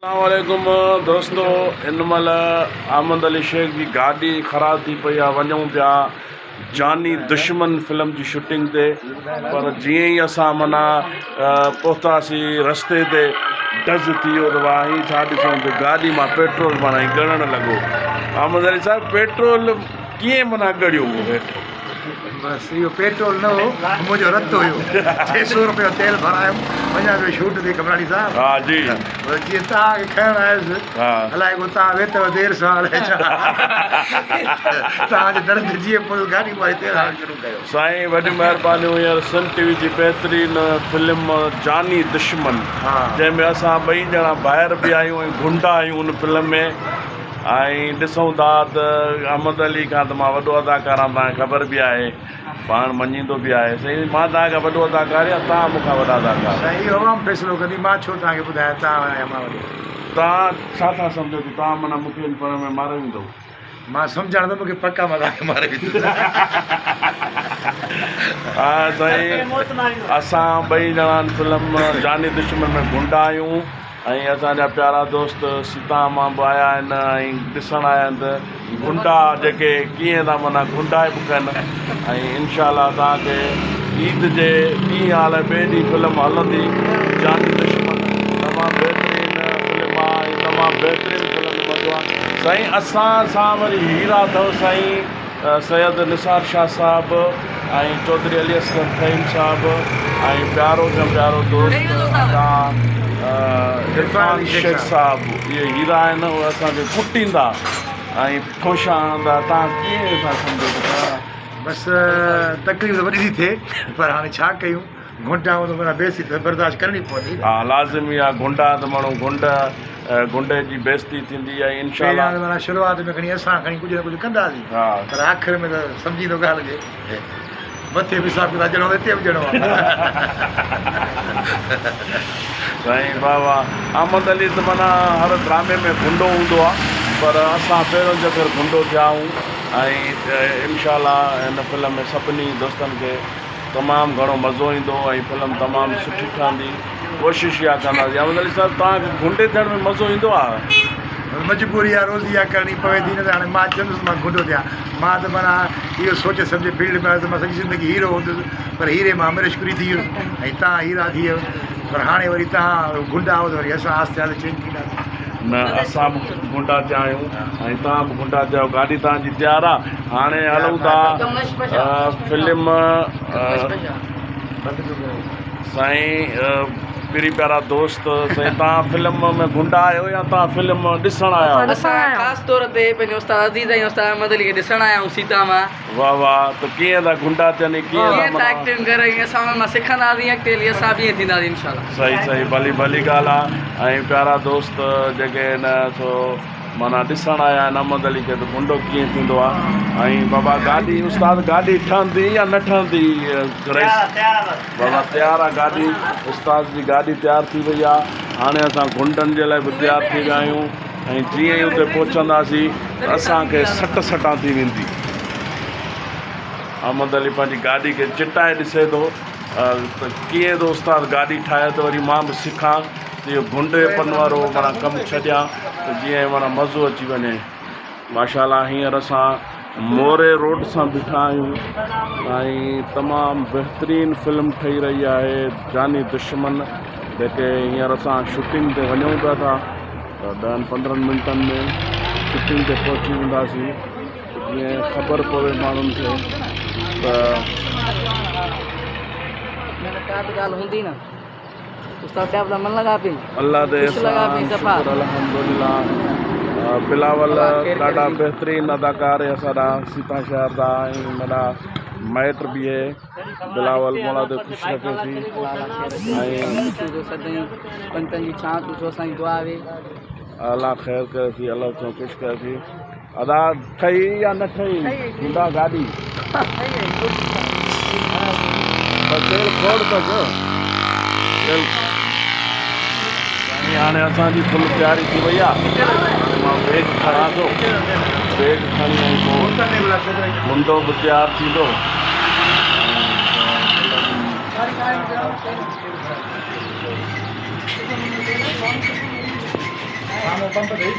السلام عليڪم دوستو هن مهل احمد علي شيخ جي گاڏي خراب ٿي پئي آ وڃون پيا جاني دشمن فلم جي شوٽنگ تي پر جيئن ئي اسان معنيٰ پهتاسي رستي تي ڊز ٿي ويو ته واهه هي ڇا ڏسون ته گاڏي مان پيٽرول معنيٰ ڳڙڻ لڳو احمد علي صاحب پيٽرول ڪيئن معنيٰ ڳڙيو هيٺ بس اهو پيٽرول نه هو منهنجو رت هيو 600 روپيه تيل ڀرايم وڃان پيو شوٽ تي ڪمراڻي صاحب ها جي بس جيئن توهان کي کڻڻ آيس ها الائي ڪو توهان ويتو دير سان الائي ڇا توهان جي در تي جيئن پويو گاڏي واري تيل هڻڻ شروع ڪيو. سائين وڏيون مهربانيون هينئر سنڌ ٽي وي جي بهترين فلم جاني دشمن جنهن ۾ اسان ٻئي ڄڻا ڀائر به آهيون ۽ گهنڊا آهيون ان فلم ۾ ۽ ڏسون ٿا ته احمد علي کان ته مان وڏو اداڪار آهيان توهان کي خبر به آهي پاڻ مڃيندو به آهي سائين مان توهان کان وڏو اداڪار يا توهان مون کان وڏا اداڪار. سائين اهو عوام فيصلو ڪندي مان ڇو توهان کي ٻڌايان توهان آهيو يا مان وڏو. توهان ڇا ٿا سمجهو ته توهان معنيٰ مون کي ان فلم ۾ ماري ويندو. مان سمجهان ٿو مون کي پڪ آهي مان توهان کي ماري ويندس. ها سائين اسان ٻئي ڄڻا ان فلم جاني دشمن ۾ گهنڊا آهيون. ۽ اسان جا پيارا دوست سيتا مان به آيا آهن ۽ ڏسڻ آيا آهن ته گهنڊا جيڪي ڪيئن ٿا معنيٰ گهنڊائي به ڪن ۽ انشاء الله توهان کي عيد جي ڏينهن آل ٻئي ڏينهن فلم هلندي جاني دشمن تمام بهترين فلم آ ۽ تمام بهترين فلم مزو آ سائين اسان سان وري هيرا اٿو سائين سيد نثار شاهه صاحب ۽ چوڌري علي اصغر فهيم صاحب ۽ پيارو کان پيارو دوست ادا عرفان شيخ صاحب اهي هيرا آهن اهي اسان کي ڪٽيندا ۽ ٺوشا هڻندا تان ڪيئن ٿا سمجهو ته بس تڪليف ته وڏي ٿي ٿئي پر هاڻي ڇا ڪيون گهنڊا هوندو معنيٰ بيستي ته برداشت ڪرڻي پوندي نه. ها لازمي آ گهنڊا ته ماڻهو گهنڊ گهنڊي جي بيستي ٿيندي ۽ انشاء الله. پهريان ته معنيٰ شروعات ۾ کڻي اسان کڻي ڪجهه نه ڪجهه ڪنداسين پر آخر ۾ ته سمجهيندو ڳالهه کي مٿي به حساب ڪتاب ڏيڻو هتي به ڏيڻو آ. سائين واه واه احمد علي ته معنيٰ هر ڊرامي ۾ گهنڊو هوندو آ پر اسان پهريون چڪر گهنڊو ٿيا آهيون ۽ انشاء الله هن فلم ۾ سڀني دوستن کي تمام گهڻو مزو ايندو ۽ فلم تمام سٺي ٺهندي ڪوشش اها ڪنداسين احمد علي صاحب توهان کي گهنڊي ٿيڻ ۾ مزو ايندو آهي. مجبوري آ روزي آ ڪرڻي پوي ٿي نه ته هاڻي مان چوندس مان گهنڊو ٿيان مان ته معنيٰ اهو سوچي سمجهي فيلڊ ۾ آيس ته مان سڄي زندگي هيرو هوندس پر هيري مان امريش پوري ٿي ويس ۽ تان هيرا ٿي ويو پر هاڻي وري تان گهنڊا آهو ته وري اسان آهستي آهستي چينج ٿينداسين. نه اسان به گهنڊا ٿيا آهيون ۽ توهان به گهنڊا ٿيا آهيو گاڏي توهان جي تيار آ هاڻي هلون ٿا فلم سائين پري پيارا دوست سائين توهان فلم ۾ گهنڊا آهيو يا توهان فلم ڏسڻ آيا آهيو؟ اسان خاص طور تي پنهنجي استاد عزيز ۽ استاد احمد علي کي ڏسڻ آيا آهيون سيتا مان. واه واه ته ڪيئن ٿا گهنڊا ٿين ۽ ڪيئن ٿا ڪيئن ٿا معنيٰ ايڪٽنگ ڪرن ۽ اسان انهن مان سکنداسين اڳتي هلي اسان به ائين ٿينداسين انشاء الله. صحيح صحيح ڀلي ڀلي ڳالهه آ ۽ پيارا دوست جيڪي هن سو معنيٰ ڏسڻ آيا آهن احمد علي کي ته گهنڊو ڪيئن ٿيندو آ ۽ بابا گاڏي استاد گاڏي ٺهندي يا نه ٺهندي رئيس بابا تيار آ گاڏي استاد جي گاڏي تيار ٿي وئي آ هاڻي اسان گهنڊن جي لاء به تيار ٿي ويا آهيون ۽ جيئن ئي اتي پهچنداسين ته اسان کي سٽ سٽان ٿي ويندي. احمد علي پنهنجي گاڏي کي چٽائي ڏسي ٿو ته ڪيئن ٿو استاد گاڏي ٺاهي ته وري مان به سکان ته اهو گهنڊي پن وارو معنيٰ ڪم ڇڏيان ته جيئن معنيٰ مزو اچي وڃي. ماشاء الله هينئر اسان موري روڊ سان بيٺا آهيون ۽ تمام بهترين فلم ٺهي رهي آهي جاني دشمن جيڪي هينئر اسان شوٽنگ تي وڃون پيا ٿا ته ڏهن پندرهن منٽن ۾ شوٽنگ تي پهچي وينداسين جيئن خبر پوي ماڻهن کي ته الله تي احسان شڪر الحمدلله بلاول ڏاڍا بهترين اداڪار هي اسان ڏا سيتا شهر دا ۽ مڏا مائٽ به هي بلاول مولا تي خوش رکي سي ۽ الله خير ڪري سي الله سو خوش ڪري سي ادا ٺهي يا نه ٺهي هوندا گاڏي پر تيل کوڙ اٿس تيل سائين هاڻي اسان جي فل تياري ٿي وئي آهي هاڻي مان بيگ کڻان ٿو بيگ کڻي ۽ پوء منڊو به تيار ٿيندو. سامهون پمپ اٿئي.